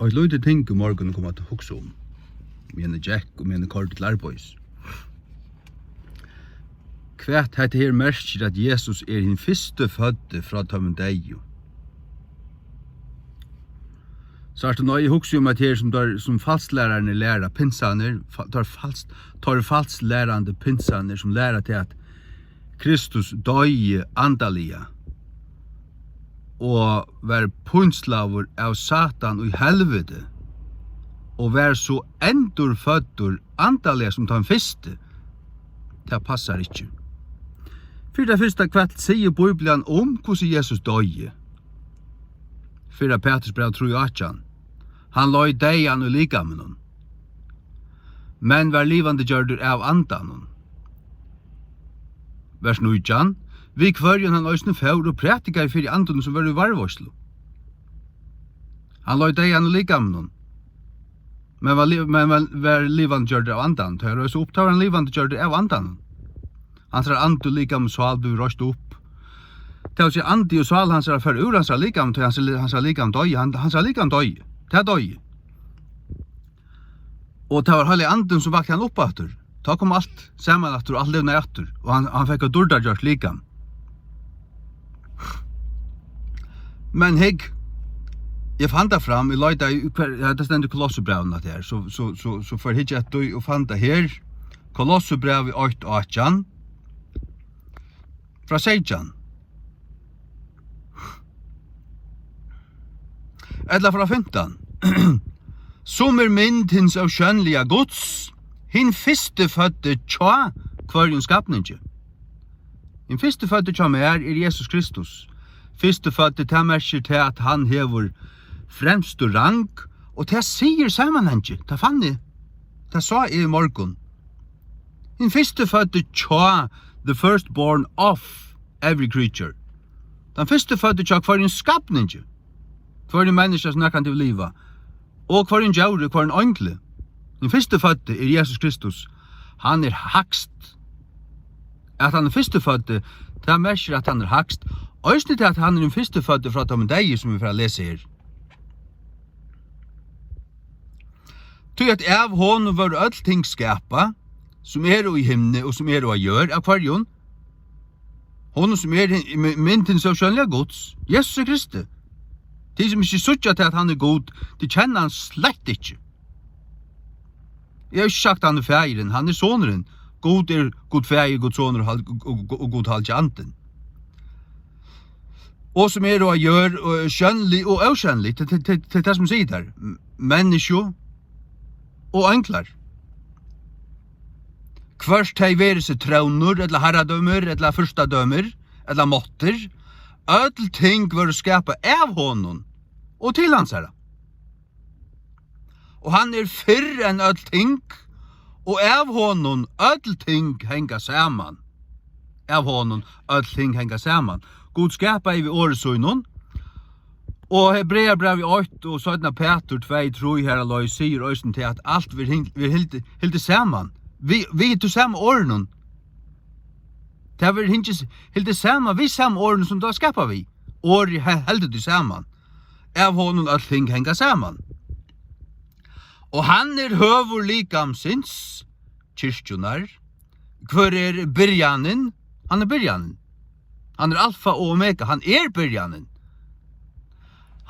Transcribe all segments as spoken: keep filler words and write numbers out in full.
Og eitt lítið ting í morgun kom at hugsa um, meðan eg gekk og meðan eg koyrdi til arbeiðis. Hvat hetta her merkir, at Jesus er hin fyrsti føddi frá teimum deyðu. Sært tú, nei, eg hugsi um, at her sum teir, sum falslærararnir læra, pinsarnir, fa-, teir fals-, teir falslærandi pinsarnir, sum læra til, at Kristus doyði andaliga og var pínslaður av Satan í helviti og var so endurføddur andaliga sum tann fyrsti. Tað passar ikki. Fyri tað fyrsta, hvat sigur Bíblian um, hvussu Jesus doyði? Fyrra Peturs bræv trý átjan. Hann leið deyðan í likaminum, men var livandi gjørdur av andanum. Vers nítjan. Við hvørjum hann eisini fór og prætikaði fyri andunum, sum vóru í varðveitslu. Hann leið deyðan í likaminum, men var li-, men var, var livandi gjørdur av andanum. Tá hann reis upp, tá var hann livandi gjørdur av andanum. Hansara andi, likam og sál blivu reist upp. Tað vil siga, andi og sál hansara fór úr hansara likam, tí hansara li-, hansara likam doyði, hann, hansara likam doyði. Tað doyði. Og tað var Heilagi Andin, sum vakti hann upp aftur. Tá kom alt saman aftur, og alt livnaði aftur, og hann, hann fekk eitt dýrdargjørt likam. Men hygg, eg fann tað fram, eg leitaði í hvar, ja, tað stendur í Kolossubrævinum, at tað er, so, so, so, so fór eg at hyggja eftir og fann tað her. Kolossubrævið eitt átjan, frá seytjan. Ella frá fimtan. Sum er mynd hins ósjónliga Guds, hin fyrstuføddi hjá hvørjum skapningi. Hin fyrstuføddi hjá mær er Jesus Kristus. Fyrstuføddi, tað merkir tað, at hann hevur fremstu rang, og tað sigur samanhangi, tað fann eg, tað sá eg í morgun. Hin fyrstuføddi hjá, the firstborn of every creature. Tann fyrstuføddi hjá hvørjum skapningi, hvørjum menniskja, sum nakrantíð hevur livað, og hvørjum djóri, hvørjum eingli. Hin fyrstuføddi er Jesus Kristus. Hann er hægst. At hann er fyrstuføddi, tað merkir, at hann er hægst. Eisini tað, at hann er hin fyrstuføddi frá teimum deyðu, sum vit fara at lesa her. Tí at av honum vóru øll ting skapað, sum eru í himni og sum eru á jørð, av hvørjum? Honum, sum er hin-, my-, mynd hins ósjónliga Guds, Jesus Kristi. Tit, sum ikki síggja tað, at hann er Gud, tit kenna hann slett ikki. Eg havi ikki sagt, hann er Faðirin, hann er Sonurin. Gud er Gud Faðir, Gud Sonur og, og, og, og Gud Heilagi Andin. Og sum eru á jørð, og sjónlig og ósjónlig, tað, tað, tað, tað er tað, sum sigur har. M-, menniskju og einglar. Hvørt tey veri seg trónur, ella harradømir, ella fyrstadømir, ella máttir, øll ting vóru skapað av honum og til hansara. Og hann er fyrr enn øll ting, og av honum øll ting hanga saman. Av honum øll ting hanga saman. Gud skapaði við orði sínum, og Hebreabrævið eitt og seinna Petur tvey trý, har hann loyvir, sigur eisini til, at alt verður hin-, verður hildið, hildið saman. Við, við tí sama orðinum. Tað verður hingið s-, hildið saman við sama orðinum, sum tað var skapað við. Orðið he-, heldur tí saman. Av honum øll ting hanga saman. Og hann er høvur likamsins, kirkjunnar. Hvør er byrjanin? Hann er byrjanin. Hann er alfa og omega. Hann er byrjanin.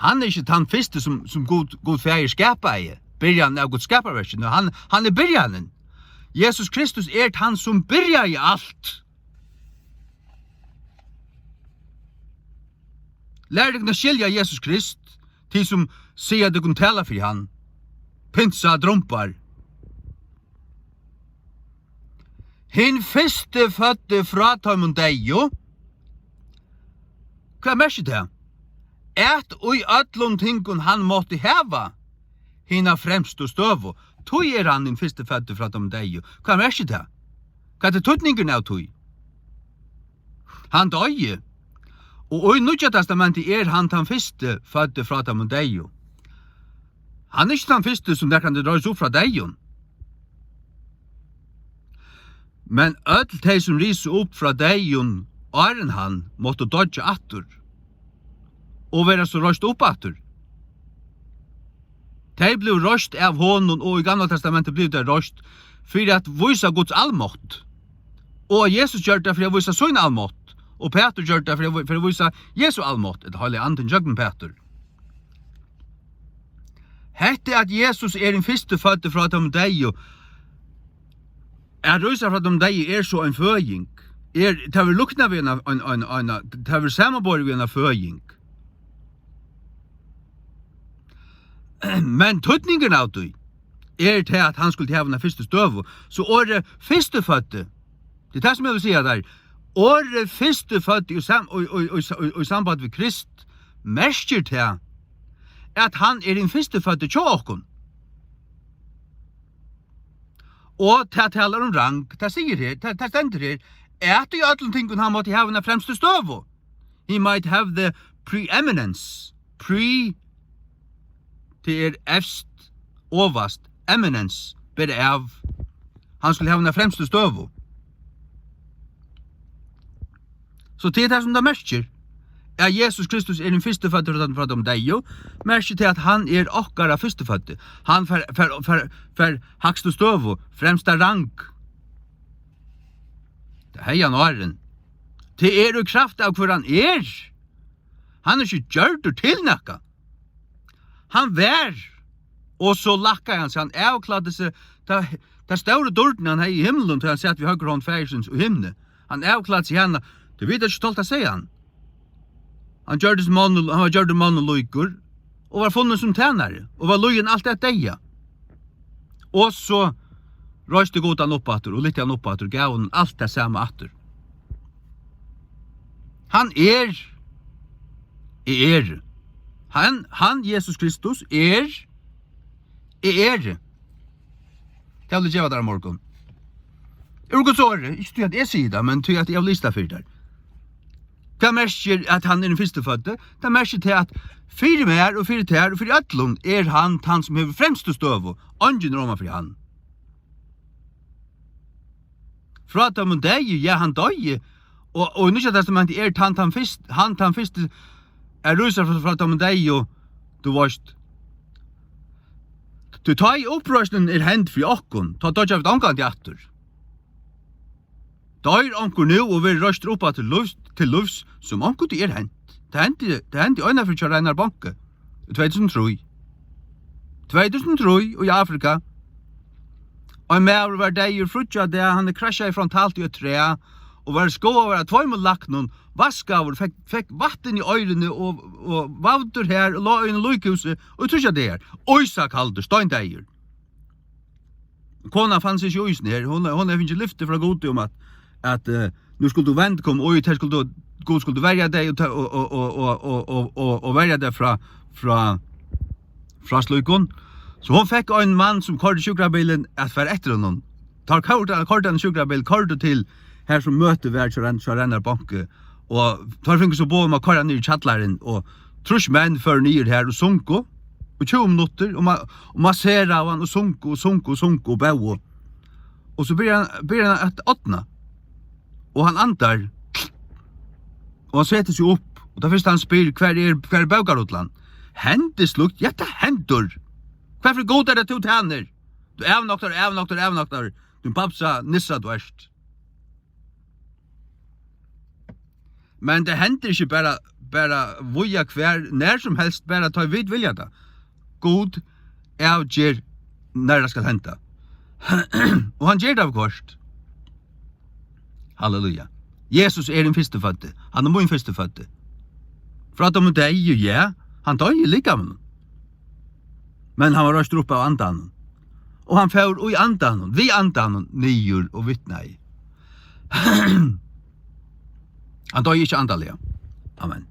Hann er ikki tann fyrsti, sum, sum Gud, Gud Faðir skapaði. Byrjanin av Guds skaparverki. Nei, hann, hann er byrjanin. Jesus Kristus er tann, sum byrjaði alt. Lærið tykkum at skilja Jesus Krist, tit sum siga, at tykkum tala fyri hann. Pinsa, drumbar. Hin fyrsti føddi frá teimum deyðu. Hvat merkir tað? At í øllum tingum hann mátti hava hina fremstu støðu. Tí er hann hin fyrsti føddi frá teimum deyðu. Hvat merkir tað? Hvat er týdningurin av tí? Hann doyði. Og í Nýggja Testamenti er hann tann fyrsti føddi frá teimum deyðu. Hann er ikki tann fyrsti, sum nakrantíð reis upp frá deyðum. Men øll tey, sum risu upp frá deyðum áðrenn hann, máttu doyggja aftur og verða so reist upp aftur. Tey blivu reist av honum, og í Gamla Testamenti blivu tey reist fyri at vísa Guds almátt. Og Jesus gjørdi tað fyri at vísa sín almátt. Og Pætur gjørdi tað fyri at, fyri at vísa Jesu almátt. Ella Heilagi Andin gjøgnum Pætur. Hetta at Jesus er hin fyrstuføddi frá teimum deyðu, at rísa frá teimum deyðu er so ein føðing. Er, tað verður líknað við eina, ein, ein, eina, tað verður samanborið við eina føðing. Men týdningurin av tí er tað, at hann skuldi hava eina fyrstu støðu. So orðið fyrstuføddi, tað er tað, sum eg vil siga tær. Orðið fyrstuføddi í sam-, í, í, í, í, í samband við Krist merkir tað, at hann er hin fyrstuføddi hjá okkum. Og tað talar um rang, tað sigur her, tað, tað stendur her, at í øllum tingum hann mátti hava eina fremstu støðu. He might have the preeminence. Pre, tað er evst, ovast, eminence, bera av. Hann skuldi hava eina fremstu støðu. So tað er tað, sum tað merkir, at Jesus Kristus er hin fyrstuføddi frá, frá teimum deyðu, merkir tað, at hann er okkara fyrstuføddi. Hann fær, fær, fær, fær hægstu støðu, fremsta rang. Tað hevði hann áðrenn. Tað er í kraft av, hvør hann er. Hann er ikki gjørdur til nakað. Hann var, og so lækkaði hann seg, hann avkláddi seg, ta, ta stóru dýrdina hann hevði í himlum, tá hann sat við høgru hond Faðirsins í himni. Hann avkláddi seg hana, tey vita ikki, tolta siga hann. Hann gjørdist mann, hann var gjørdur manni líkur, og var funnin sum tænari, og var lýðin alt at deyða. Og so reisti Gud hann upp aftur, og lyfti hann upp aftur, gav honum alt tað sama aftur. Hann er, eg eri. Hann, hann, Jesus Kristus, er, eg eri. Tað vil eg geva tær á morgun. Úr Guds orði, ikki tí at eg sigi tað, men tí at eg havi lisið tað fyri tær. Hvat merkir, at hann er hin fyrstuføddi? Tað merkir tað, at fyri mær og fyri tær og fyri øllum er hann tann, sum hevur fremstu støðu. Eingin er oman fyri hann. Frá teimum deyðu, ja, hann doyði. Og, og í Nýggja Testamenti er hann tann fyrst, hann tann fyrsti at rísa frá, frá teimum deyðu, tú veist. Tí tá ið uppreisnin er hend fyri okkum, tá doyggja vit ongantíð aftur. Doyr onkur nú og verður reistur upp aftur til lívs, til lívs, sum onkuntíð er hent. Tað hendi, tað hendi einaferð hjá Reinhard Bonnke í tvey túsund og trý. Tvey túsund og trý í Afrika. Ein maður var deyður fríggjadag, hann er krassjaður frontalt í eitt træ og var skoðaður av tveimum læknum, vaskaður, fekk, fekk vatn í oyruni og, og vavdur har og lá í einum líkhúsi í tríggjar dagar. Ísakaldur, steindeyður. Konan fann seg ikki í hesum her. Hon, hon hevði fingið lyfti frá Gudi um at, at, eh, nú skuldi tú vend koma, og tey skuldu, Gud skuldi verja tey og ta-, og, og verja tey frá, frá, frá slíkum. So hon fekk ein mann, sum koyrdi sjúkrabilin, at fara eftir honum. Teir koyrdu, koyrdu ein sjúkrabil, koyrdu til har, sum møtið var hjá Rein-, hjá Reinhard Bonnke. Og teir fingu so boð um at koyra niður í kjallaran, og trýss menn fóru niður har og sungu í tjúgu minuttir, og ma-, og masseraðu hann, og sungu og sungu og sungu og bóðu. Og so byrjar hann, byrjar hann at odna. Og hann andar. Og hann setir seg upp. Og tað fyrsta hann spyr, "Hvar er, hvar er bókarullan?" Hendir slíkt? Ja, tað hendir. Hvør fyri Gud er tað, tú tænir? Tú avnoktar, avnoktar, avnoktar. Tín babsa nissa tú ert. Men tað hendir ikki bara, bara víða hvar, nær sum helst, bara tá vit vilja tað. Gud avger, nær tað skal henda. Og hann ger tað viðhvørt. Halleluja. Jesus er hin fyrstuføddi. Hann er mín fyrstuføddi. Frá teimum deyðu, ja, hann doyði í likaminum. Men hann var reistur upp av andanum. Og hann fór í andanum, við andanum, niður og vitnaði. Hann doyði ikki andaliga. Amen.